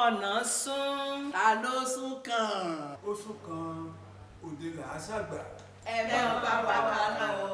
Ọ̀nà sún. Ta ló sún kàn? Ó sún kan òde làásàgbà. Ẹ máa bá wa ká lọ.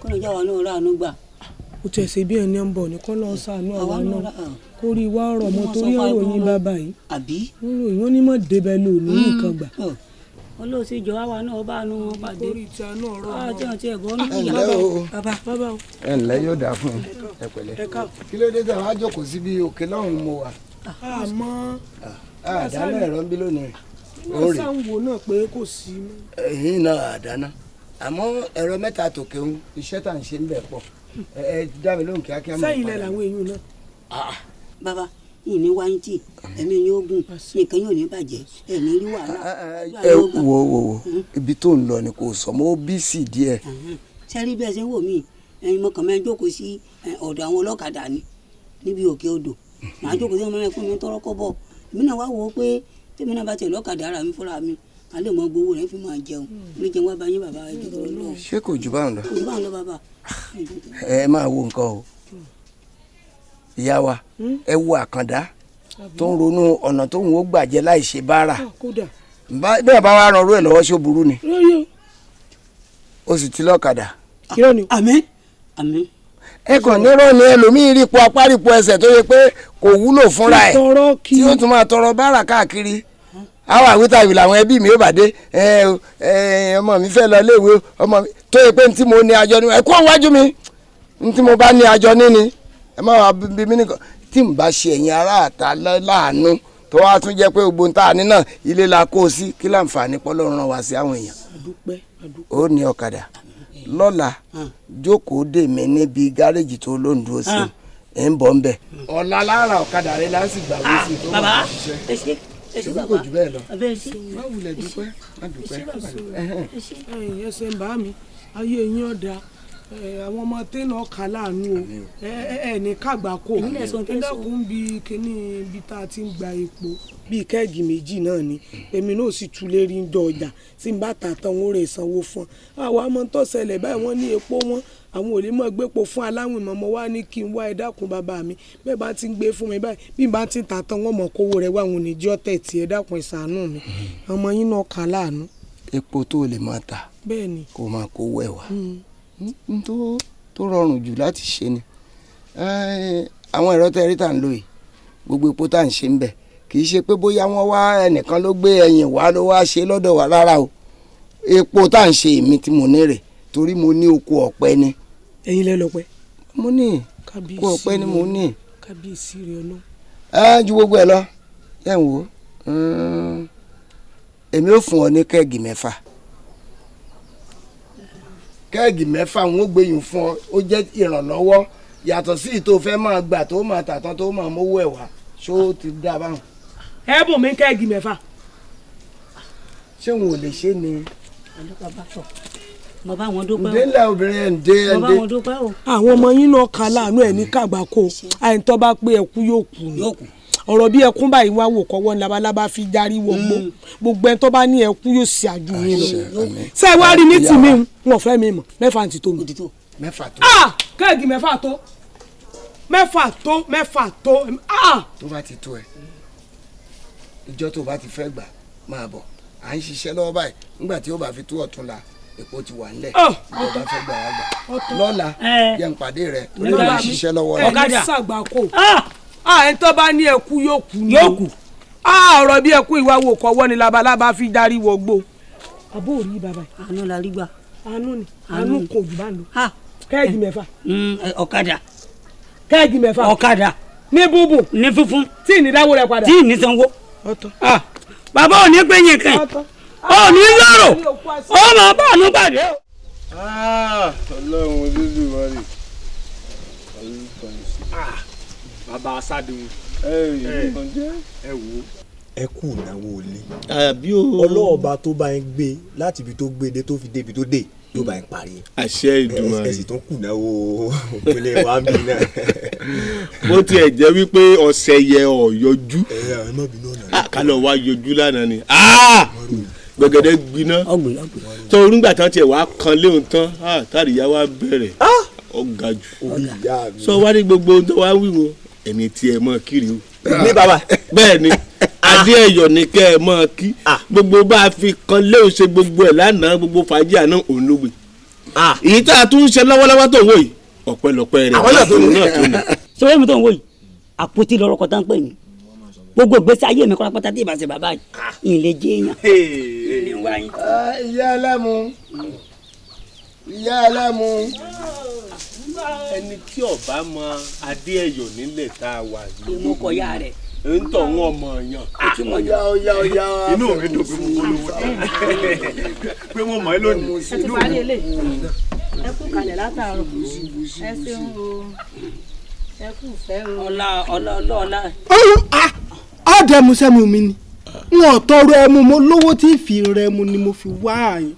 Kọ́nà jáwa náà ráàánú gbà. Ó tiẹ̀ ṣe bí ẹni ń bọ̀ ní kọ́ lọ́ọ́ sànú àwa Àwa náà náà rà. Kó rí wa ọ̀rọ̀ mọ́ Wọ́n sọ torí fún wa ọ̀rọ̀ pé yín wọ́n- bàbá yìí. Àbí. Wọ́n ròyìn wọ́n ní mọ̀ débẹ̀ lò ní nǹkan gbà. Ọlọ́run sì jọ àwa náà bá àánú wọn pàdé. Kórìí tí a náà rọ̀ Ah, mọ́. tí wọ́n ti ẹ̀gbọ́n ní Ẹ ǹlẹ́ o. Bàbá. Bàbá o. Ẹ ǹlẹ́, yóò dáa fún un, ẹ pẹ̀lẹ́. Ẹ káàbọ̀. Kí ló dé tẹ wàá jókòó síbi òkè lọ́hùn-ún mo wà? Àmọ́ Àdáná ẹ̀rọ ń bí lónìí. wọ́n Ó rè sá ń wo náà pé kò sí mọ́. Ẹ̀yìn náà àdáná, àmọ́ ẹ̀rọ mẹ́ta tòkè ń iṣẹ́ tá à ń ṣe ń bẹ̀ pọ̀. Ẹ dá mi lóhùn kíákíá mọ̀ Sẹ́yìn lẹ padà. làwọn èèyàn náà. Bàbá yìí ní wáyé tí ẹ̀mí yóò gùn, nǹkan yóò ní bàjẹ́, ẹ̀mí rí wàhálà. Ẹ wo wo wo, ibi tó ń lọ ni kò sọ, mo bí sí díẹ̀. Sẹ́rí bí ẹ ṣe ń wò mí, ẹ̀yin mo kàn máa ń jókòó sí ọ̀dọ̀ àwọn ọlọ́kadà ni níbi òkè odò. Màá jókòó sí ọmọ rẹ fún mi tọrọ kọ́bọ̀. Èmi náà wá wò ó pé tèmi náà bá tiẹ̀ lọ́kadà ara mi fúnra mi, a lè mọ gbowó rẹ fi máa jẹun. Mo jẹun wá bá yín bàbá, ẹ jọ̀ọ́ lọ. Ṣé kò jù báwọn lọ? Kò jù báwọn lọ bàbá. Ẹ máa wo nǹkan o, ìyá wa. Ẹ wo àkàndá tó ń ronú ọ̀nà tó ń wo gbàjẹ́ láì ṣe báárà. Kódà. Bẹ́ẹ̀ bá wà ràn ọrú ẹ̀ lọ́wọ́, ṣó burú ni? Lóyún. Ó sì ti lọ́kadà. Irọ́ ni. Àmín àmín. Ẹ kàn nírọ̀ ni, ẹlòmíín rí ipò apárípo ẹsẹ̀ tó yẹ pé kò wúlò fúnra ẹ̀ Tọrọ kí. tí ó tún máa tọrọ báárà káàkiri. Àwọn àwítàwí làwọn ẹbí mi ó bà dé. Ẹ ẹ, ọmọ mi fẹ́ lọ iléèwé o, ọmọ mi tó yẹ pé ntí mo ní àjọ ní ẹ kó wájú mi, ntí mo bá ní àjọ níní, ẹ má wàá bí mí nìkan tí n bá ṣe ẹ̀yin ará àta láàánú tó wá tún jẹ́ pé gbogbo nta ní náà ilé la kó o sí, kí láǹfààní pọ́lọ́run ràn wá sí àwọn èèyàn. Àdúpẹ́ àdúpẹ́. Ó ní ọ̀kadà lọ́la, jókòó dè mí níbi gáréèjì tó ló ń dúró sí, ẹ̀ ń bọ̀ ń bẹ̀. Ọ̀la lára ọ̀kadà rẹ láti gbà wí sí tó Bàbá, wà ṣiṣẹ́. ẹ ṣé, ẹ ṣé Ṣebí bàbá. kò jù bẹ́ẹ̀ lọ. Bàbá, ẹ ṣé. Má wulẹ̀ dúpẹ́, má dúpẹ́. Ẹ̀yin ẹsẹ̀ ń bá mi, ayé yín ọ̀dà. Àwọn ọmọ tẹ́nà ọkà láàánú o, ẹ ní kàgbákò. Ẹ dákun, bí kíní ibi tá a ti ń gba epo bíi kẹ́ẹ̀gì méjì náà ni èmi náà sì tú lérí ń jọ ọjà tí n bá tà tán wọn rè sanwó fún ọ. Àwọn ọmọ tó ṣẹlẹ̀ báyìí, wọ́n ní epo wọn, àwọn ò lè mọ̀ gbépo fún aláwìn mọ́. Wá ní kí n wá. Ẹ dákun bàbá mi, bẹ́ẹ̀ bá ti ń gbé fún mi báyìí, bí n bá ti ń tà tán, wọ́n mọ̀ kówó rẹ̀ wá, àwọn oníjọ́ tẹ̀ tí. Ẹ dákun, ẹ ṣàánú mi, ọmọ yín náà kà láàánú. Epo tó lè máa tà Bẹ́ẹ̀ ni. kó máa kówó ẹ̀ wá, n tó rọrùn jù láti ṣe ni. Àwọn ẹ̀rọ tẹ́rí tá à ń lò yìí, gbogbo epo tá à ń ṣe ń bẹ̀, kì í ṣe pé bóyá wọ́n wá ẹnìkan ló gbé ẹyìn wá ló wá ṣe lọ́dọ̀ wa rárá o. Epo tá à ń ṣe, èmi tí mo ní rè, torí mo ní oko ọ̀pẹ ni. Ẹ̀yin lẹ lọ́pẹ́? Mo ní oko ọ̀pẹ ni mo ní. Kábíyèsí rẹ ọlọ́. Ẹ ju gbogbo ẹ lọ yẹn wò ó, èmi ò fún ọ ní kẹ́ẹ̀gì 6. Kẹ́ẹ̀gì 6 wọn ó gbẹ̀yìn fún ọ, ó jẹ́ ìrànlọ́wọ́ yàtọ̀ sí ìtò fẹ́ máa gbà tó máa tà tán tó máa mówó ẹ̀ wá. Ṣó ti dá báwọn? Ẹ bùn mi kẹ́ẹ̀gì 6. Ṣé òun ò lè ṣe ni? Mo bá wọn dúpẹ́ o. Ǹdẹ́ ńlá obìnrin ẹ̀ ń dé ẹ̀ Mo ń bá dé. wọn dúpẹ́ o. Àwọn ọmọ yín náà kà láàánú, ẹ̀ ní kàgbákò. Àìntọ́ bá pé ẹkú yóò kú ni. Yóò kú. Ọ̀rọ̀ bí ẹkún báyìí wá wò kọ́wọ́ ní labalábá fi járí wọgbó. Gbogbo ẹni tó bá ní ẹkú yóò ṣe àjù yín lọ. Ṣé ẹ wá rí ní tìmí, wọn fẹ́ mi mọ̀, 6 ti tó mi. Òtítọ́. 6 tó. Ah, kẹ́ẹ̀gì 6 tó, 6 tó, 6 tó, ah. Tó bá ti tó ẹ, ìjọ tó bá ti fẹ́ gbà máa bọ̀. À ń ṣiṣẹ́ lọ́wọ́ báyìí. Nígbà tí ó bá fi tó ọ̀túnla, epo ti wà ńlẹ̀. Tó bá fẹ́ gbà wá gbà lọ́la. Yẹn ń pàdé rẹ torí à ń ṣiṣẹ́ lọ́wọ́ rẹ. Ẹ ní sàgbákò. Ah, ẹni tó bá ní ẹkú yóò kú ni. Yóò kú. Ah, ọ̀rọ̀ bí ẹkú ìwà wò kọ́wọ́ ni labalábá fi járí wọgbó. Àbó rí bàbá yìí. Àánú la rí gbà. Àánú ni, àánú kò jù bá ń lọ. Kẹ́ẹ̀gì 6. Ọ̀kadà. Kẹ́ẹ̀gì 6. Ọ̀kadà. Ní búbù. Ní fífún. Tí ì ní dáwó rẹ padà. Tí ì ní sanwó. Ọ̀tọ̀. Bàbá ò ní pé yín kàn ò ní lọ́rọ̀, ó máa bá àánú pàdé o. Ọlọ́run Olódùmarè. Bàbá asádùn. Ẹ wò ó. Ẹ kú ìnáwó ilé. Àbí o. Ọlọ́ọ̀ba tó bá ń gbé láti ibi tó gbé dé tó fi débi tó dé yóò bá ń parí. Àṣẹ Ìdùmarè. Ẹ sì tún kù náwó ìpínlẹ̀ wa ń bí náà. Bó tiẹ̀ jẹ́ wípé ọ̀sẹ̀ yẹ ọ̀ yọjú. Ẹ má bínú ọ̀nà. Kálọ̀ wá yọjú lánàá ni gbẹ̀gẹ̀dẹ̀ gbiná tó orúngbà tán tiẹ̀ wá kan léun tán tàríyá wá bẹ̀rẹ̀, ó ga jù. Sọ wá ní gbogbo ohun tó wá wíwo ẹni tí ẹ mọ kiri o. Ní bàbá. Bẹ́ẹ̀ ni, adé ẹ̀yọ̀ ni kẹ́ ẹ mọ kí gbogbo bá a fi kan léun ṣe gbogbo ẹ̀ lánàá, gbogbo fàájì àná òun ló gbé. Èyí tá a tún ń ṣe lọ́wọ́lọ́wọ́ tó ń wò yìí, ọpẹ́lọpẹ́ rẹ̀. Àwọn náà tó ní. Sọ mi tó ń wò yìí, àpótí lọ́rọ̀ kan tá ń pè mí. Gbogbo ìgbésí ayé mi kọ́lápátá tí ìbá ṣe bàbá yìí, ìlẹ̀ jẹ́ èèyàn. Ìyá ẹlẹ́mu, ìyá ẹlẹ́mu. Ẹni tí ọba mọ adé ẹ̀yọ̀ nílẹ̀ tá a wà yìí. Èmo kọ ya rẹ̀. Ń tọ̀ wọ́n mọ̀ yàn. Ọ̀yá ọ̀yá ọ̀yá. Inú mi dùn pé mo polówó pé mo mọ̀ ẹ́ lónìí. Ẹ ti parí eléyìí, ẹ kú kalẹ̀ látàárọ̀, ẹ ṣeun o, ẹ kú ìfẹ́ o. Ọlá ọlá ọlá ọlá. Ọ̀dẹ mu sẹ́mu mi ni n ò tọrọ ẹmu, mo lówó tí ń fi rẹ mu ni mo fi wá àyìn.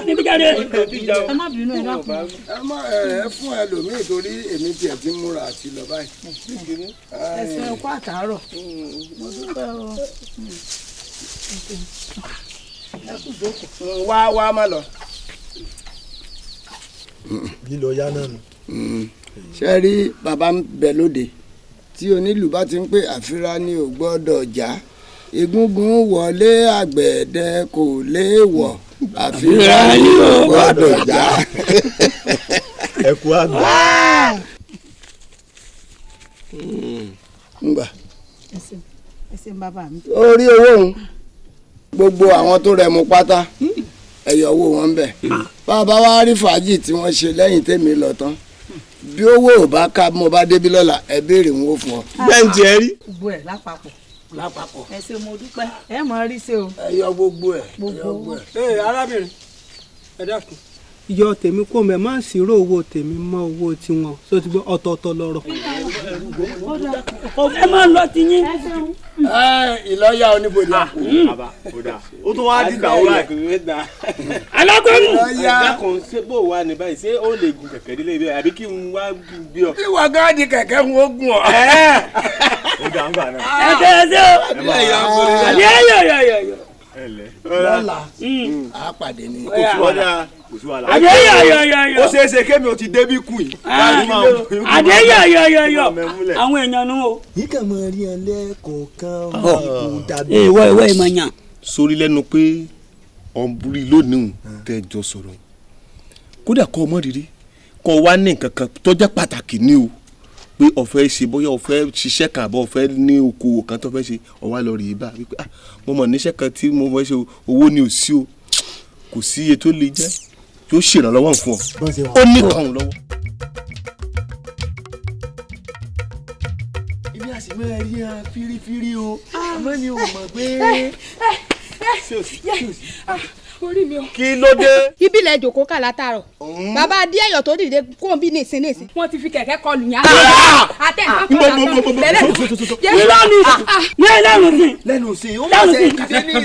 Níbi jáde. Ẹ má bínú, ẹ dákun. Ẹ má ẹ fún ẹlòmíì torí èmi tiẹ̀ ti múra àti lọ báyìí. Ẹ ṣe, ẹ kú àtàárọ̀, mo dúpẹ́ o. Ẹ kú jókòó. Wá wá, má lọ. Lílọ yá náà nù. Ṣé rí bàbá ń bẹ lóde tí onílù bá ti ń pè àfírà ni ò gbọ́dọ̀ já, egungun wọlé àgbẹ̀dẹ kò léèwọ̀, àfírà ni ò gbọ́dọ̀ já. Ẹ kú àgbà. Ngbà. Ẹ ṣeun bàbá mi. Orí owó òun, gbogbo àwọn tó rẹ̀ mú pátá, ẹ̀yọ̀ owó wọn ń bẹ̀. Bàbá wa rí fàájì tí wọ́n ṣe lẹ́yìn tèmi lọ tán, bí owó ò bá ká, mo bá débi lọ́la, ẹ béèrè wọn ó fún ọ. Bẹ́ẹ̀ ń tiẹ̀ rí. Gbogbo ẹ̀ lápapọ̀. Lápapọ̀. Ẹ ṣé, mo dúpẹ́, ẹ mọ̀ rí ṣe o. Ẹ yọ gbogbo ẹ. Gbogbo owó. Ee, arábìnrin, ẹ dákun. Yọ tèmi kó mẹ, má ṣírò owó tèmi mọ́ owó tiwọn, so ti gbọ́? Ọ̀tọ̀ọ̀tọ̀ lọ́rọ̀. Ẹ máa lọ ti yín. Ìlọ́yà oníbodè àpò. Ó tún wá dìgbà ó báyìí. Alágbẹ̀mù. Dákun, ṣé bó wà ní báyìí, ṣé ó lè gun kẹ̀kẹ́ délé ibẹ̀ àbí kí n wá bí ọ. Ìwà gáàdì kẹ̀kẹ́ ń ogun ọ. Ó dà ń gbà náà. Ẹ tẹ́ ẹ ṣe o. Àbí ẹ yọ yọ yọ yọ. Lọ́la a pàdé ní. Kò sí wàhálà. Kò sí wàhálà. Àbí ẹ yọ yọ yọ yọ. Ó ṣeé ṣe kémi ò ti débí kù yìí. Àdé yọ yọ yọ yọ. Àwọn èèyàn nu o. Yìí kàn máa rí ẹ lẹ́ẹ̀kọ̀ọ̀kan kò dàbí. Ìwọ ìwọ ìmọ̀ yàn. Sórí lẹ́nu pé ọ̀nbúrí lónìí tẹ́ jọ sọ̀rọ̀, kódà kọ́ ọmọ rírí kọ́ wá ní nǹkan kan tó jẹ́ pàtàkì ní o, pé ó fẹ́ ṣe, bóyá ó fẹ́ ṣiṣẹ́ kan àbọ̀ ó fẹ́ ní okòwò kan tó fẹ́ ṣe, ó wá lọ rí i bá wípé ah, mo mọ̀ níṣẹ́ kan tí mo fẹ́ ṣe, owó ni ò sí o, kò sí iye tó lè jẹ́, yóò ṣèrànlọ́wọ́ fún ọ, ó ní kàn lọ́wọ́. Èmi a sì máa rí hàn fírífírí o, àmọ́ mi ò mọ̀ pé. Orí mi o. Kí ló dé? Ibi ilẹ̀ jòkó kà látàárọ̀. Bàbá Adéyọ̀ tó dìde kó bí nísìn nísìn. Wọ́n ti fi kẹ̀kẹ́ kọlù yàn. Àtẹ̀ nǹkan kọ́ lásán. Bẹ̀rẹ̀ Irọ́ ni ní lẹ́nu sí. Lẹ́nu sí, ó máa ṣe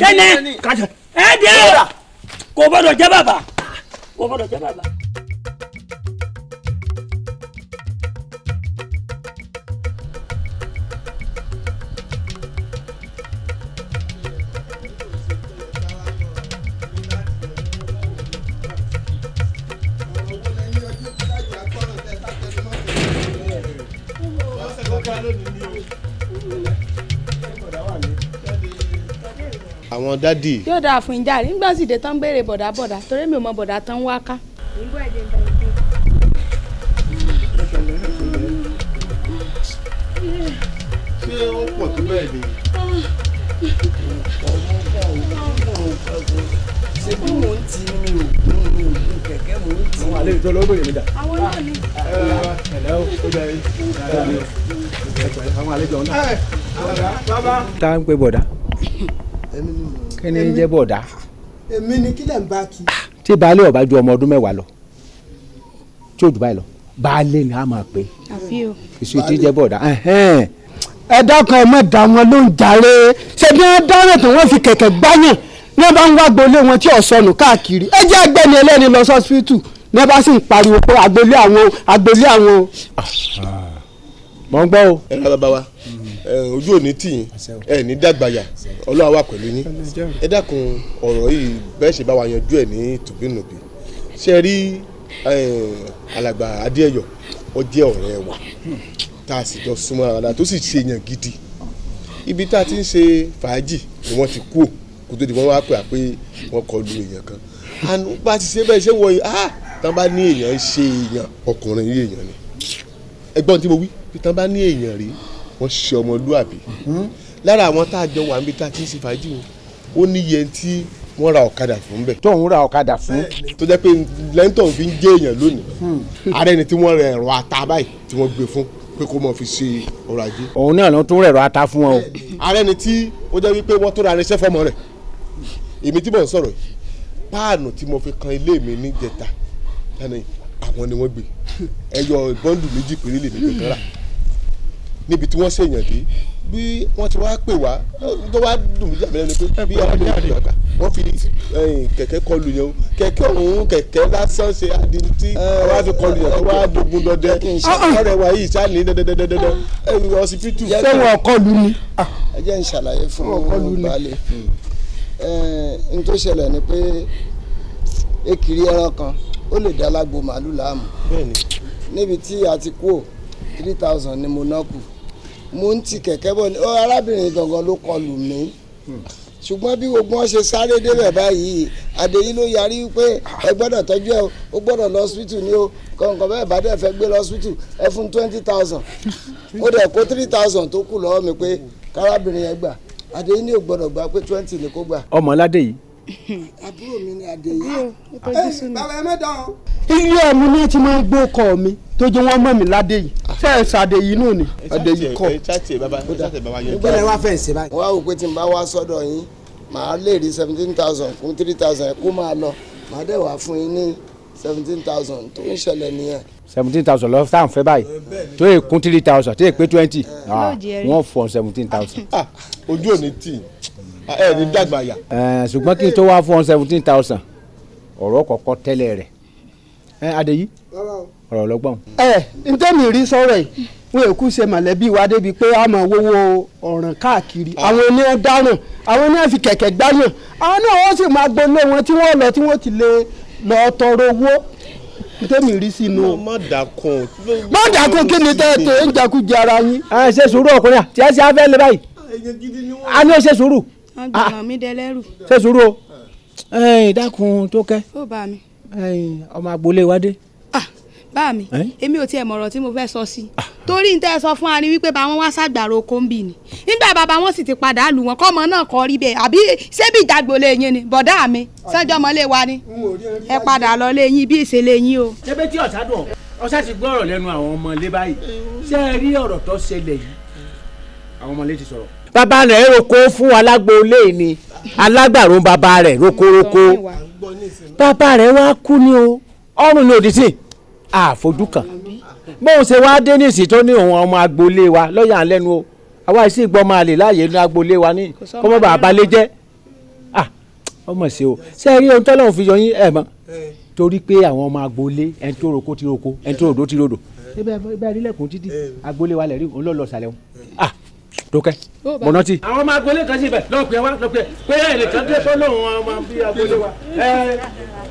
kẹ́nẹ́ ní. Ẹ dé o, kò gbọ́dọ̀ jẹ́ bàbá, kò gbọ́dọ̀ jẹ́ bàbá. Àwọn dádì. Yóò dáa fún ìjà rí nígbà sì dé tán béèrè bọ̀dá bọ̀dá torí mi ò mọ bọ̀dá tán wá ká. Ṣé ó pọ̀ tó bẹ́ẹ̀ ni? Ṣé bí mò ń ti mi ò gún mi ò gún kẹ̀kẹ́ mò ń ti. Àwọn àlejò tó lọ́wọ́ bèrè mi dà. Àwọn náà ni. Ẹ̀lẹ́ o, ó jẹ́ àwọn àlejò náà. Tá ń pe bọ̀dá. Kí ni jẹ́ bọ̀dá? Èmi ni, kílẹ̀ ń bá kí. Tí baálé ọba ju ọmọ ọdún 10 lọ, tí ò jù báyìí lọ, baálé ni a máa pè. Àbí o. Èso tí jẹ́ bọ̀dá. Ẹ dákun, ẹ má dá wọn ló ń jàre. Ṣé bí wọ́n dáná tí wọ́n fi kẹ̀kẹ́ gbáyàn ní wọ́n bá ń wá gbolé wọn tí ò sọnù káàkiri, ẹ jẹ́ ẹgbẹ́ni ẹlẹ́ni lọ sọ́sìpítù ní wọ́n bá sì ń pariwo pé agbolé àwọn o, agbolé àwọn o. Mọ̀ ń gbọ́ o. Ẹ rà bàbá wa, ojú ò ní tì yín, ẹ ní dàgbàyà, Ọlọ́run wà pẹ̀lú yín. Ẹ dákun, ọ̀rọ̀ yìí bẹ́ẹ̀ ṣe bá wa yanjú ẹ̀ ní tùbínùbí. Ṣe rí alàgbà Adéẹ̀yọ̀, ó jẹ́ ọ̀rẹ́ wa tá a sì jọ súnmọ́ ara, tó sì ṣe èèyàn gidi. Ibi tá a ti ń ṣe fàájì ni wọ́n ti kú kó tó di wọ́n wá pè á pé wọ́n kọlu èèyàn kan. Àánú bá ti ṣe bẹ́ẹ̀ ṣe wọ yìí, tán bá ní èèyàn ṣe èèyàn, ọkùnrin yìí èèyàn ni. Ẹgbọ́n tí mo wí, tán bá ní èèyàn rí, wọ́n ṣe ọmọlúàbí. Lára àwọn tá a jọ wà níbi tá a ti ń ṣe fàájì wọn, ó ní iye tí wọ́n ra ọ̀kadà fún bẹ́ẹ̀. Tó ń ra ọ̀kadà fún. Tó jẹ́ pé lẹ́ńtọ̀n fi ń jẹ́ èèyàn lónìí. Ààrẹ ni tí wọ́n ra ẹ̀rọ ata báyìí tí wọ́n gbé fún pé kó mọ̀ fi ṣe ọrọ̀ ajé. Òun náà ló tún rẹ̀rọ ata fún wọn o. Ààrẹ ni tí ó jẹ́ wípé wọ́n tó ra irinṣẹ́ fọ́mọ rẹ̀. Èmi tí mò ń sọ̀rọ̀ yìí, páànù tí mo fi kan ilé mi níjẹta, àwọn ni wọ́n gbé. Ẹyọ bọ́ńdù 2 péré lèmi gbé rà níbi tí wọ́n ṣèyàn dé. Bí wọ́n ti wá pè wá tó wá dùn mí jàmí lẹ́nu pé bí arábìnrin àgbà wọ́n fi kẹ̀kẹ́ kọlù yẹn o, kẹ̀kẹ́ ọ̀hún kẹ̀kẹ́ lásán ṣe adi tí wọ́n á fi kọlù yẹn tó wá dogun dọdẹ ọ̀rẹ́ wa yìí ṣáà ní dẹdẹdẹdẹdẹ ọsibítù. Ṣé wọn kọlù ni? Ẹ jẹ́ n ṣàlàyé fún baálé. N tó ṣẹlẹ̀ ni pé ekiri ẹran kan ó lè dá lágbo màálù láàmú. Níbi tí a ti kú 3,000 ni mo ná kù. Mo ń ti kẹ̀kẹ́ bọ̀ ní arábìnrin gangan ló kọlù mí, ṣùgbọ́n bí gbogbo wọn ṣe sáré débẹ̀ báyìí, Adéyí ló yarí pé ẹ gbọ́dọ̀ tọ́jú ẹ, ó gbọ́dọ̀ lọ hospital ní o, kọ̀ǹkọ̀ bẹ́ẹ̀ bá dẹ̀ fẹ́ gbé lọ hospital ẹ fún 20,000. Ó dẹ̀ kó 3,000 tó kù lọ́wọ́ mi pé kárábìnrin yẹn gbà. Adéyí ní ò gbọ́dọ̀ gbà pé 20 ni kó gbà. Ọmọládé yìí. Àbúrò mi ni Adéyí. Bàbá ẹ mẹ́ta o. Ilé ọmọ ní ti máa ń gbó kọ mi tó jẹ́ wọ́n mọ̀ mí ládé yìí, ṣé ẹ ṣàdé yìí nù ni? Adé yìí kọ. Nígbà wá fẹ́ ṣe báyìí. Wọ́n á wò pé tí n bá wá sọ́dọ̀ yín, màá lè rí 17,000 kún 3,000 kó máa lọ, màá dẹ̀ wá fún yín ní 17,000 tó ń ṣẹlẹ̀ nìyẹn. 17,000 lọ tá à ń fẹ́ báyìí tó yẹ kún 3,000 tó yẹ pé 20 wọ́n fọ 17,000. Ojú ò ní tì ẹ ní dàgbà yà. Ṣùgbọ́n kí n tó wá fún 17,000 ọ̀rọ̀ kọ̀ọ̀kan tẹ́lẹ̀ rẹ̀ Adéyí ọ̀rọ̀ lọ́gbọ̀n. Ẹ ntẹ́mi rí sọ̀rọ̀ yìí wọn èkú ṣe mọ̀lẹ́bí wa débi pé a máa wówó ọ̀ràn káàkiri àwọn oníyàn dáràn àwọn oníyàn fi kẹ̀kẹ́ gbáyàn àwọn náà wọ́n sì máa gbolé wọn tí wọ́n lọ tí wọ́n ti lè lọ tọrọ owó ntẹ́mi rí sínú. Má dákun. Má dákun kí ni tẹ́ ẹ ń jẹkújẹ ara yín. Ẹ ṣe sùúrù ọkùnrin àti ẹ ṣe afẹ́ lè báyìí a ní ó ṣe sùúrù. Wọ́n gbọ́n mi dẹ́lẹ́rù. Ṣe sùúrù o dákun tó kẹ́. Ó bá mi. Ọmọ agboolé wa dé. Bá mi èmi ò tiẹ̀ mọ̀rọ̀ tí mo fẹ́ sọ sí torí n tẹ́ sọ fún wa ni wípé bá wọn wá ṣàgbàro kóńbì ni nígbà bàbá wọn sì ti padà lù wọn kọ́mọ náà kọ́ rí bẹ́ẹ̀ àbí ṣébì ìjàgbọ́lé yín ni bọ̀dá mi sọ́jọ́ mọ́lé wa ni ẹ padà lọ lé yín bí ìṣe lé yín o. Ṣé bẹ́ẹ̀ tí ọ̀sá dùn ọ̀sá ti gbọ́ ọ̀rọ̀ lẹ́nu àwọn ọmọ ilé báyìí ṣé ẹ rí ọ̀rọ̀ tó ṣẹlẹ̀ yìí àwọn ọmọ ilé ti sọ̀rọ̀. Bàbá rẹ̀ roko fún alágboolé ni alágbàro bàbá rẹ̀ rokoroko bàbá rẹ̀ wá kú ni o ọrùn ni òdì sí àfojú kan bóun ṣe wá dé ní ìsìn tó ní òun ọmọ agboolé wa lọ́yà lẹ́nu o àwa ìsìn ìgbọ́ máa lè láàyè ní agboolé wa ní kọ́mọ́ bàbá lè jẹ́ ọmọ ṣe o ṣe é rí ohun tọ́lọ́run fi yọ yín ẹ̀ mọ́ torí pé àwọn ọmọ agboolé ẹni tó roko ti roko ẹni tó rodò ti rodò bẹ́ẹ̀ rí lẹ́kùn títí agboolé wa lẹ̀ rí òun lọ́ọ́ lọ sàlẹ̀ wọn dókẹ́ mọ̀nàtì. Àwọn ọmọ agboolé kan sì bẹ̀ lọ́ọ̀pẹ̀ wá lọ́ọ̀pẹ̀ pé ẹ̀ lè kàn dé tó lóun ọmọ bí agboolé wa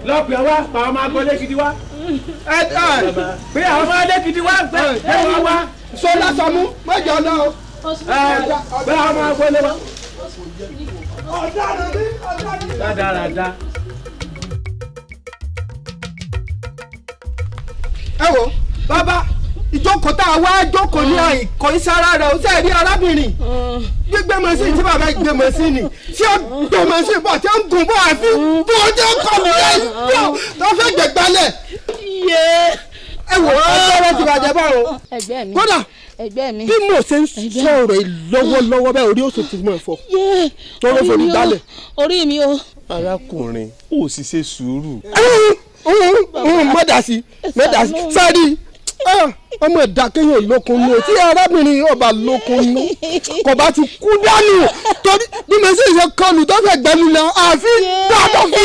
lọ́ọ̀pẹ̀ wá pa ọmọ agboolé gidi wá pé àwọn ọmọ agboolé gidi wá pé wọ́n wá. Sọlá sọmú mẹjọ náà. Pé àwọn ọmọ agboolé wa. Ọ̀daràn ní ọ̀daràn ní. Dáadáa. Ẹ wo bàbá ìjókòó tá a wá jókòó ní àìkọ́ ìsára rẹ̀ ó sẹ́ẹ̀rí arábìnrin gbígbé mọ́sìn tí bàbá gbé mọ́sìn ni tí ó gbé mọ́sìn bọ̀ tí ó ń gùn bọ̀ àfi bó jẹ́ kọ́ọ̀mù rẹ̀ tó fẹ́ gbẹ̀gbálẹ̀. Ẹ wò ó ọjọ́ ti bàjẹ́ báwo. Kódà bí mo ṣe ń sọ̀rọ̀ lọ́wọ́lọ́wọ́ bẹ́ẹ̀ orí òsùn ti mọ̀ ẹ̀fọ́ tó ló forí gbálẹ̀. Orí mi o. Arákùnrin ó sì ṣe sùúrù. Mọ̀dà sí mọ̀dà sí sáré ọmọ ẹ̀dá kéèyàn lókun nù tí arábìnrin yóò bá lókun nù kò bá ti kú dànù torí bí mo sì ṣe kọlù tó fẹ́ gbẹnu lọ àfi dáadọ́ fi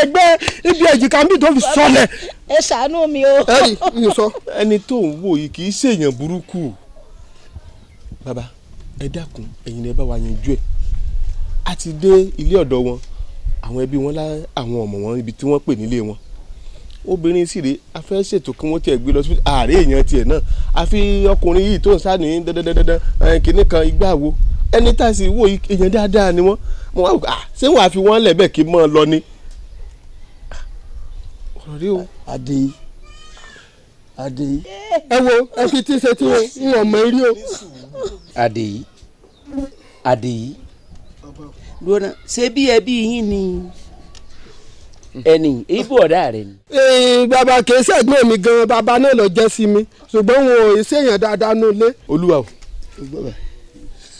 ẹgbẹ́ ibi èjìká mi tó fi sọlẹ̀. Ẹ ṣàánú mi o. Ẹ rí mi sọ. Ẹni tó ń wò yìí kì í ṣèyàn burúkú. Bàbá ẹ dákun ẹ̀yin ni ẹ bá wa yanjú ẹ̀. A ti dé ilé ọ̀dọ̀ wọn àwọn ẹbí wọn lá àwọn ọmọ wọn ibi tí wọ́n pè nílé wọn obìnrin sì rèé a fẹ́ ṣètò kí wọ́n tiẹ̀ gbé lọ sí ààrẹ èèyàn tiẹ̀ náà àfi ọkùnrin yìí tó ń sá ní dandandandan kìnnì kan igbá wo ẹni tá a sì wò èèyàn dáadáa ni wọ́n mo wá wò ṣé wọ́n á fi wọ́n lẹ̀ bẹ́ẹ̀ kí mọ́ ọ lọ ni. Ọ̀rọ̀ rí o. Adéyí Adéyí. Ẹ wo ẹ fi tí ṣe tí o ń wọ̀n mọ́ eré o. Adéyí Adéyí lónà ṣé bí ẹbí yín ni ẹni ibo ọ̀dà rẹ ni. Bàbá kìí ṣẹ̀gbọ́n mi gan-an bàbá náà lọ jẹ́ sí mi ṣùgbọ́n wọn ò ṣèyàn dáadáa nù lé. Olúwa o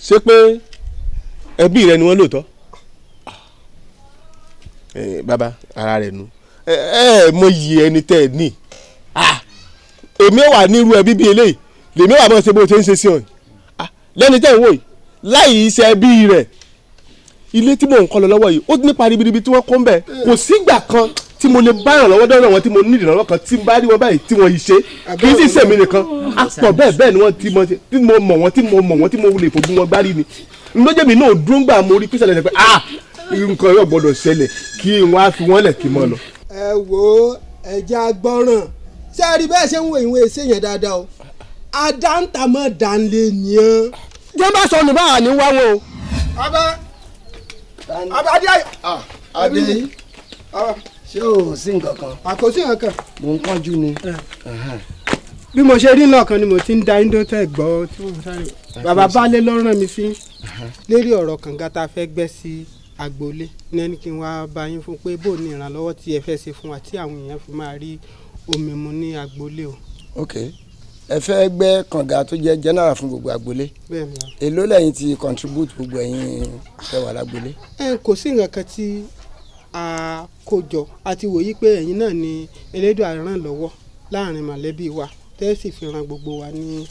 ṣé pé ẹbí rẹ ni wọ́n lóòótọ́ bàbá ara rẹ nu ẹ ẹ mọ iye ẹni tẹ́ ẹ ní èmi wà nírú ẹbí bíi eléyìí lèmi wà mọ̀ ṣe bó ṣe ń ṣe sí ọ lẹ́ni tẹ́ ń wò yìí láì ṣe ẹbí rẹ̀ ilé tí mò ń kọ́ lọ lọ́wọ́ yìí ó nípa ribiribi tí wọ́n kó ń bẹ̀ kò sígbà kan tí mo lè bá ìrànlọ́wọ́ dọ́rọ̀ wọn tí mo ní ìrànlọ́wọ́ kan tí n bá rí wọn báyìí tí wọ́n yìí ṣe kì í sì sèmi nìkan a pọ̀ bẹ́ẹ̀ bẹ́ẹ̀ ni wọ́n ti mọ tí mo mọ̀ wọ́n tí mo mọ̀ wọ́n tí mo lè fojú wọn gbárí ni lójó mi náà dúró ńgbà mo rí píṣẹ̀ lẹ́sẹ̀ pé ah nǹkan yóò gbọ́dọ̀ ṣẹlẹ̀ kí wọ́n á fi wọ́n lẹ̀ kí mọ́ lọ. Ẹ wo ẹja gbọ́ràn ṣé ẹ rí bẹ́ẹ̀ ṣe ń wo ìwé ṣe yẹn dáadáa o adáǹtàmọ́ dánlé nìyẹn. Jẹ́ bá sọnù báwa ní wá wọn o. Bàbá Adé Adéyí ṣé o sí nǹkan kan. Àkóso nǹkan kan. Mo ń kánjú ni. Bí mo ṣe rí lọ́ọ̀kan ni mo ti ń da Indotel gbọ́ tí mo sáré. Bàbá Baálé ló rán mi sí lérí ọ̀rọ̀ kànga tá a fẹ́ gbẹ́ sí agboolé ní ẹni kí n wá bá yín fún pé bó ní ìrànlọ́wọ́ tí ẹ fẹ́ ṣe fún wa tí àwọn èèyàn fi máa rí omi mu ní agboolé o. Ok ẹ fẹ́ gbẹ́ kànga tó jẹ́ general fún gbogbo agboolé. Bẹ́ẹ̀ni. Èló lẹ́yìn ti contribute gbogbo ẹ̀yin tẹ́ wà lágboolé. Ẹ kò sí nǹkan kan tí a kó jọ àti wòye pé ẹ̀yin náà ni Elédùà ràn lọ́wọ́ láàrin mọ̀lẹ́bí wa tẹ́ sì fi ran gbogbo wa ní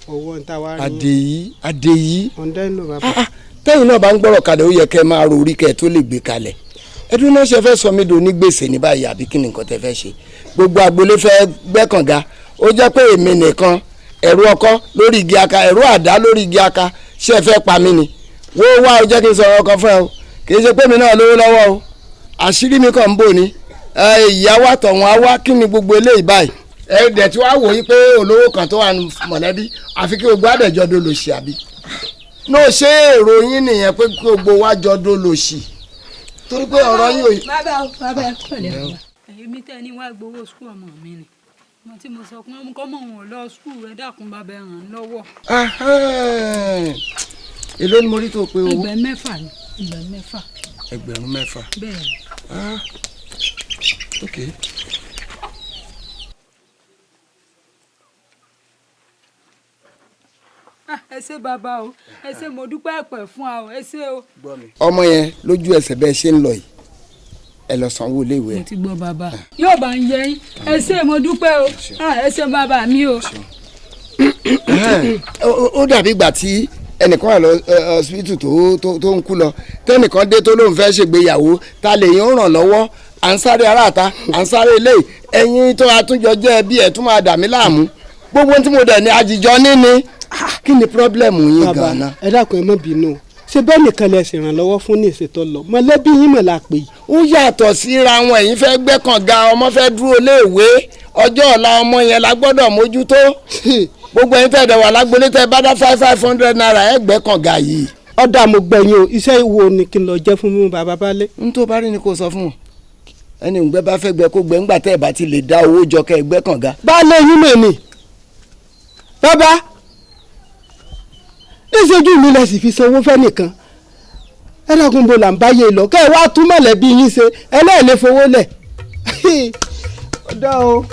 ọwọ́ ń ta wá rí. Adéyí Adéyí. Ọ̀ndẹ́ ń lò bàbá. Tẹ́yìn náà bá ń gbọ́rọ̀ kalẹ̀ ó yẹ kẹ́ máa ro orí kẹ́ tó lè gbé kalẹ̀. Ẹdún náà ṣe fẹ́ sọ mí do ní gbèsè ní báyìí àbí kí ni nǹkan tẹ́ fẹ́ ṣe? Gbogbo agboolé fẹ́ gbẹ́kànga, ó jẹ́ pé èmi nìkan ẹ̀rú ọkọ́ lórí igi aka, ẹ̀rú àdá lórí igi aka, ṣé ẹ fẹ́ pa mí ni? Wo wá o, jẹ́ kí n sọ̀rọ̀ ọkàn fún ẹ o, kì í ṣe pé mi náà lówó lọ́wọ́ o, àṣírí mi kàn ń bò ní. Ìyá wa tọ̀hún á wá, kí ni gbogbo eléyìí báyìí? Ẹ dẹ̀ tí wàá wò yí pé olówó kan tó wà ní mọ̀lẹ́bí àfi kí gbogbo àdẹ̀jọ́ dolòṣì àbí? Náà ṣé èrò yín nìyẹn pé kí gbogbo wa jọ dolòṣì? Torí pé ọ̀rọ̀ yín ò. Bàbá o, bàbá ẹ pẹ̀lẹ́. Èmi tẹ́ ní wàá gbowó skul ọmọ mi ni mo tí mo sọ pé kọ́ mọ̀ wọn lọ skul rẹ, dákun bàbá ẹ ràn lọ́wọ́. Èló ni mo rí tó pé owó? 6,000 ni, 6,000. 6,000. Bẹ́ẹ̀ ni. Ok. Ẹ ṣé bàbá o, ẹ ṣé, mo dúpẹ́ ẹ̀pẹ̀ fún wa o, ẹ ṣé o. Ọmọ yẹn lójú ẹsẹ̀ bẹ́ẹ̀ ṣe ń lọ yìí, ẹ lọ sanwó iléèwé ẹ. Mo ti gbọ́ bàbá, yóò bá ń yẹ yín, ẹ ṣé mo dúpẹ́ o, ẹ ṣé bàbá mi o. Ó dàbí ìgbà tí ẹnìkan wà lọ ọsibítù tó ń kú lọ, tẹnìkan dé tó lóun fẹ́ ṣègbéyàwó, ta lè yín ràn lọ́wọ́? À ń sáré aráàta, à ń sáré ilé, ẹ̀yin tó atúnjọ jẹ́ ẹbí ẹ̀ tún máa dà mí láàmú. Gbogbo tí mo dẹ̀ ní àjìjọ níní, kí ni pírọ́blẹ̀mù yín gan-an? Ẹ dákun ẹ má bínú, ṣe bẹ́ẹ̀ nìkan lẹ ṣèrànlọ́wọ́ fún ní ìṣètò lọ mọ̀lẹ́bí yín mọ̀ la pè yìí. Ó yàtọ̀ síra wọn, ẹ̀yin fẹ́ gbẹ́kànga, ọmọ fẹ́ dúró léèwé, ọjọ́ ọ̀la ọmọ yẹn la gbọ́dọ̀ mójútó. Gbogbo ẹ̀yin tẹ̀ dẹ̀ wà lágbolé tẹ̀ bá dá 500 naira ẹ̀ gbẹ́kànga yìí. Ọ̀dà mo gbẹ̀yìn o, iṣẹ́ wo ni kí n lọ jẹ́ fún mi bàbá balẹ̀? N tó bá rí ni kò sọ fún wọn, ẹni ìgbẹ́ bá fẹ́ gbẹ kó gbẹ ńgbà tẹ́ ẹ̀ bá ti lè dá owó jọ kẹ́ ẹ gbẹ́kànga. Baálé yín mọ̀ ni bàbá, níṣojú mi lẹ sì fi sanwó fẹ́ nìkan. Ẹ dákun, bo là ń báyé lọ kẹ́ ẹ wá tún mọ̀lẹ́bí yín ṣe, ẹlẹ́ẹ̀lẹ́ fowó lẹ̀. Ọ̀dà o.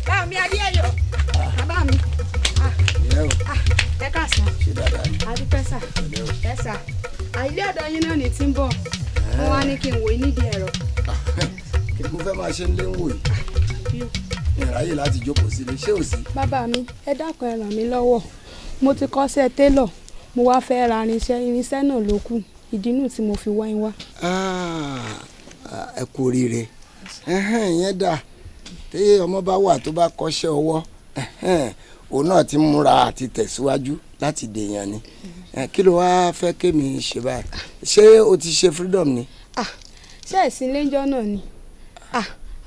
Bá mi Adéyọ̀, bàbá mi, ẹ káàsán. Adúpẹ́ sà, ẹ sà, àìlé ọ̀dọ̀ yín náà ní tí ń bọ̀, wọ́n wá ní kí n wò ó nídìí ẹ̀rọ. Kí mo fẹ́ máa ṣe ń lé ń wò yìí, ìráyè láti jókòó sílé, ṣé ò sí? Bàbá mi, ẹ dákun ẹ ràn mí lọ́wọ́, mo ti kọ́ṣẹ́ télọ̀, mo wá fẹ́ ra irinṣẹ́ náà ló kù, ìdí nù tí mo fi wá yín wá. Ẹ kú oríire, ìyẹn dà. Tí ọmọ bá wà tó bá kọ́ṣẹ́ ọwọ́, òun náà ti múra àti tẹ̀síwájú láti dèèyàn ni. Kí ló wá fẹ́ kémi ṣe báyìí? Ṣé o ti ṣe freedom ni? Ṣé ẹ̀sìn lẹ́jọ́ náà ni?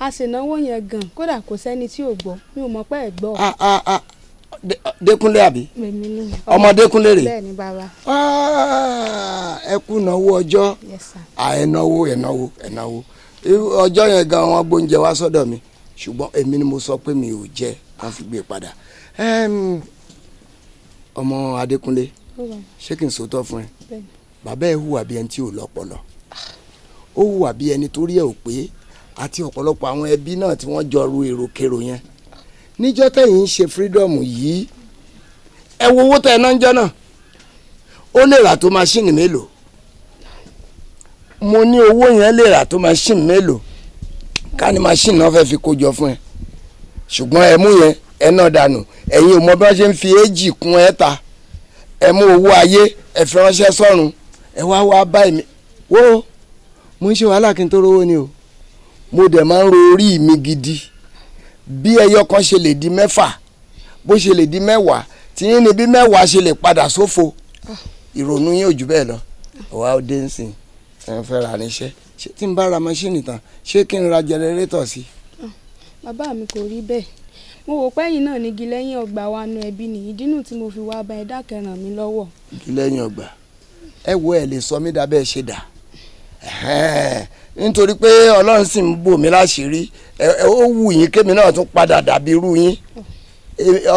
A sì náwó yẹn gan, kódà kò sẹ́ni tí ò gbọ́, mi ò mọ̀ pé ẹ̀ gbọ́. Dékúnlé àbí? Ọmọ Dékúnlé rè? Bẹ́ẹ̀ ni bàbá. Ẹ kú náwó ọjọ́, ẹnáwó ẹnáwó ẹnáwó ọjọ́ yẹn gan, wọ́n gbóúnjẹ wá sọ́dọ̀ mi, ṣùgbọ́n èmi ni mo sọ pé mi ò jẹ, wọ́n fi gbé padà. Ọmọ Adékúnlé, ṣé kí n sòótọ́ fún ẹ? Bàbá ẹ hùwà bí ẹni tí ò lọ́pọlọ, ó hùwà bí ẹni tó rí ẹ ò pé, àti ọ̀pọ̀lọpọ̀ àwọn ẹbí náà tí wọ́n jọ ru èròkèrò yẹn. Níjọ́ tẹ̀yìn ń ṣe freedom yìí, ẹ wo owó tẹ̀ náà ń jọ́ náà, ó lè rà tó máṣíìnì mélòó? Mo ní owó yẹn lè rà tó máṣíìnì mélòó? Ká ní máṣíìnì náà fẹ́ fi kó jọ fún ẹ, ṣùgbọ́n ẹ mú yẹn ẹ náà dànù. Ẹ̀yin ò mọ bí wọ́n ṣe ń fi èjì kún ẹ ta, ẹ mú owó ayé ẹ fi ránṣẹ́ sọ́run, ẹ wá wá bá èmi. Wo, mo ń ṣe wàhálà kí n tó rówó ni o, mo dẹ̀ máa ń ro orí mi gidi. Bí ẹyọ kan ṣe lè di 6, bó ṣe lè di 10, tí yín ni bí 10 ṣe lè padà sófo. Ìrònú yín ò jù bẹ́ẹ̀ lọ. Ọ̀wá ó dé nsìn, ẹ fẹ́ ra níṣẹ́, ṣé tí n bá ra maṣíìnì tán, ṣé kí n ra jẹnẹrétọ̀ sí? Bàbá mi, kò rí bẹ́ẹ̀, mo wò pé ẹ̀yin náà nígi lẹ́yìn ọgbà wa nu ẹbí ni, ìdí nù tí mo fi wá bá ẹ dákẹ́ ràn mí lọ́wọ́. Igi lẹ́yìn ọgbà, ẹ wo ẹ lè sọ mí dà bẹ́ẹ̀ ṣe dà, nítorí pé Ọlọ́run sì ń bò mí láṣìírí. Ó wù yín kémi náà tún padà dàbí irú yín,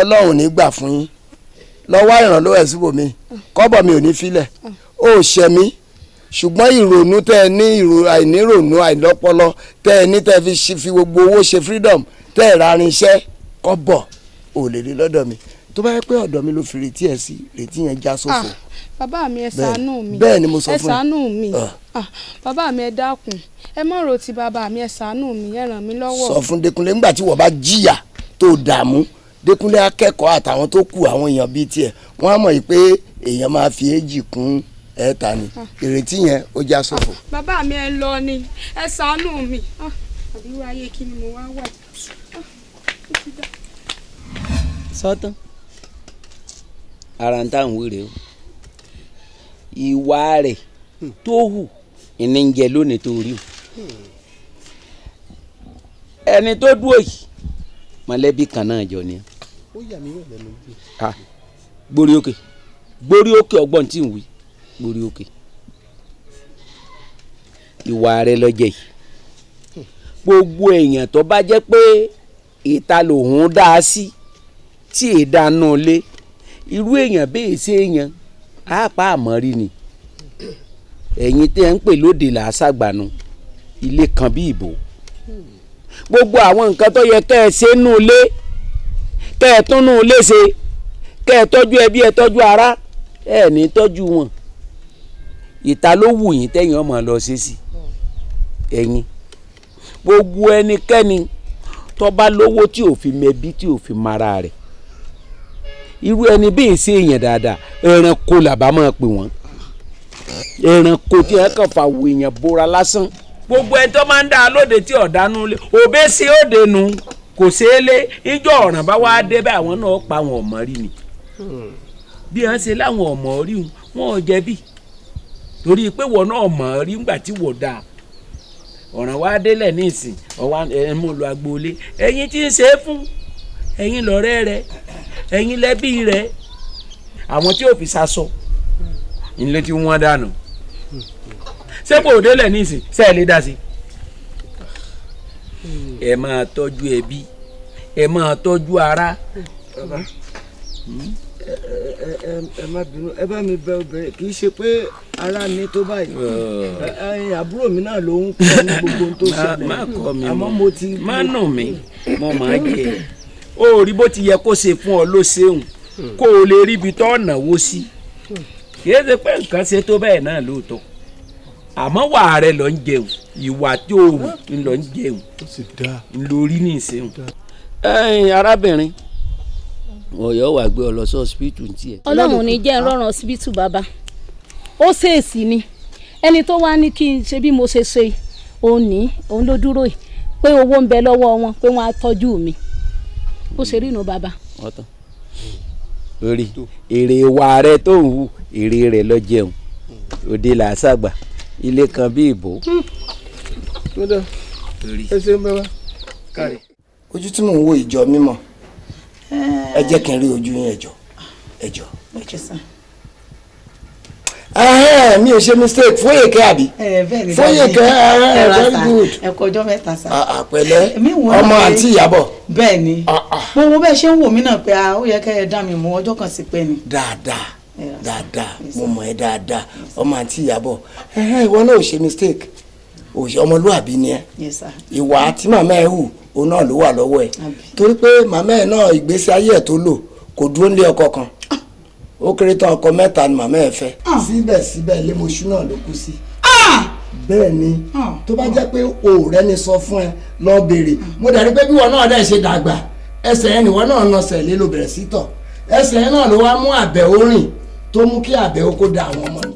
Ọlọ́run ní gbà fún yín. Lọ́wọ́ ìrànlọ́wọ́ ẹ̀ síbòmí, kọ́bọ̀ mi ò ní filẹ̀, ó ṣẹ mí. Ṣùgbọ́n ìrònú tẹ́ ẹ ní, àìnírònú àìlọ́pọlọ tẹ́ ẹ ní, tẹ́ fi gbogbo owó ṣe freedom, tẹ́ ẹ ra irinṣẹ́, kọ́bọ̀ ò lè rí lọ́dọ̀ mi. Tó bá yẹ pé ọ̀dọ̀ mi ló fi retí ẹ̀ sí, retí yẹn já sófo. Bàbá mi, ẹ ṣàánú mi. Bẹ́ẹ̀ ni mo sọ fún ẹ. Ẹ ṣàánú mi. Bàbá mi, ẹ dákun, ẹ má ro ti bàbá mi, ẹ ṣàánú mi, ẹ ràn mí lọ́wọ́. Sọ fún Dékúnlé, nígbà tí wọ́n bá jìyà tó dààmú, Dékúnlé akẹ́kọ̀ọ́ àtàwọn tó kù, àwọn èèyàn bíi tiẹ̀, wọ́n á mọ̀ yìí pé èèyàn máa fi èjì kún ẹ̀ta ni. Ìrètí yẹn ó já sófo. Bàbá mi, ẹ lọ ni, ẹ ṣàánú mi. Àbí wáyé kí ni mo wá wà? Sọ́tàn ara ń tà ń wéré o, ìwà rẹ̀ tó hù ìní ń jẹ lónìí tó rí o. Ẹni tó dúró yìí, mọ̀lẹ́bí kan náà jọ ni. Ó yà mí rẹ̀ lẹ́nu bí. Gbórí òkè, gbórí òkè, ọgbọ́n tí ń wí, gbórí òkè. Ìwà rẹ̀ lọ́jẹ̀ yìí. Gbogbo èèyàn tó bá jẹ́ pé ìta lòun dá a sí tí èèdánù lé, irú èèyàn bẹ́ẹ̀ ṣe èèyàn àpá àmọ́rí ni. Ẹ̀yin tí ẹ̀ ń pè lóde làásàgbànú ilé kan bí ìbò. Gbogbo àwọn nǹkan tó yẹ kẹ́ ẹ ṣe nù lé, kẹ́ ẹ tún nù lé ṣe, kẹ́ ẹ tọ́jú ẹbí, ẹ tọ́jú ará, ẹ ní tọ́jú wọn. Ìta ló wù yín tẹ́yìn ọmọ lọ ṣe sí ẹ̀yin. Gbogbo ẹnikẹ́ni tó bá lówó tí ò fi mẹbí, tí ò fi mara rẹ̀, irú ẹni bẹ́ẹ̀ ṣe èèyàn dáadáa, ẹranko làbá máa pè wọ́n. Ẹranko tí wọ́n kàn fà wò èèyàn bóra lásán. Gbogbo ẹni tó máa ń dá a lóde tí ọ̀dánú lé òbẹ́ ṣe ó dẹnu kò ṣe é lé, ìjọ ọ̀ràn bá wá dé bẹ́ẹ̀, àwọn náà pa àwọn ọmọ rí ni. Bí wọ́n ṣe láwọn ọmọ rí wọn ò jẹ̀bi, torí pé wọn náà mọ̀ rí ńgbà tí wọ́n dáa. Ọ̀ràn wá délẹ̀ ní ìsìn, ọ̀wá ẹ̀ mú lọ agboolé. Ẹ̀yin tí ń ṣe é fún, ẹ̀yin lọ̀rẹ́ rẹ, ẹ̀yin lẹ́bí rẹ, àwọn tí ò fi sasọ ilé tí wọ́n dànù. Ṣé kò délẹ̀ ní ìsìn, ṣé ẹ lè dá sí? Ẹ máa tọ́jú ẹbí, ẹ máa tọ́jú ara. Bàbá, ẹ má bínú, ẹ bá mi bẹ̀ obìnrin, kì í ṣe pé ara mi tó báyìí. Àbúrò mi náà ló ń kọ́ ní gbogbo ohun tó ṣẹlẹ̀. Má kọ́ mi mọ́, mo ti má nù mí, mo máa jẹ. Ó rí bó ti yẹ kó ṣe fún ọ ló ṣeun, kó o lè ríbi tó náwó sí. Kì í ṣe pé nǹkan ṣe tó bẹ́ẹ̀ náà lóòótọ́, àmọ́ wà rẹ lọ ń jẹun, ìwà tí ó wù ń lọ ń jẹun, ń lórí ní ìṣeun. Ẹ̀yin arábìnrin, Ọ̀yọ́ wà gbé ọ lọ sí ọsibítù ní tiẹ̀. Ọlọ́run ní jẹ́ ń rọrùn ọsibítù bàbá, ó ṣèèṣì ni. Ẹni tó wá ní kí n ṣe bí mo ṣe ṣe òun ní òun ló dúró yìí pé owó ń bẹ lọ́wọ́ wọn, pé wọ́n á tọ́jú mi. Ó ṣe rí inú bàbá. Ọ̀tọ̀ orí èrè ìwà rẹ tó ń hu, èrè rẹ lọ jẹun. Òde làásàgbà ilé kan bí ìbò. Ẹ ṣeun bàbá. Ojú tí mò ń wo ìjọ mímọ́, ẹ jẹ́ kí n rí ojú yín, ẹjọ́ ẹjọ́. Mi ò ṣe mistake, Fóyèkẹ́ àbí? Fóyèkẹ́, very good. Ẹ kú ọjọ́ mẹ́ta sá. Àpẹ̀lẹ́, ọmọ àǹtí Ìyábọ̀. Bẹ́ẹ̀ ni, mo wo bẹ́ẹ̀ ṣe ń wò mí náà pé ó yẹ kẹ́ ẹ dá mi mọ̀, ọjọ́ kan sì pé ni. Dáadáa dáadáa, mo mọ̀ ẹ́ dáadáa, ọmọ àǹtí Ìyábọ̀. Ìwọ náà ò ṣe mistake, ọmọlúàbí ni ẹ. Ìwà àti màmá ẹ hù, òun náà ló wà lọ́wọ́ ẹ̀, torí pé màmá ẹ̀ náà ìgbésí ayé ẹ̀ tó lò kò dúró nílé ọkọ kan, ó kéré tán ọkọ mẹ́ta ni màmá ẹ̀ fẹ́. Síbẹ̀síbẹ̀ Lémoṣú náà ló kú sí. Bẹ́ẹ̀ ni, tó bá jẹ́ pé òòrẹ́ ni sọ fún ẹ lọ béèrè. Mo dẹ̀ rí pé bí wọn náà dẹ̀ ṣe dàgbà, ẹsẹ̀ ẹ̀ nìwọ náà nọsẹ̀ lé ló bẹ̀rẹ̀ sí tọ̀, ẹsẹ̀ ẹ̀ náà ló wá mú àbẹ̀ orìn tó mú kí àbẹ̀ ó kó da àwọn ọmọ nù.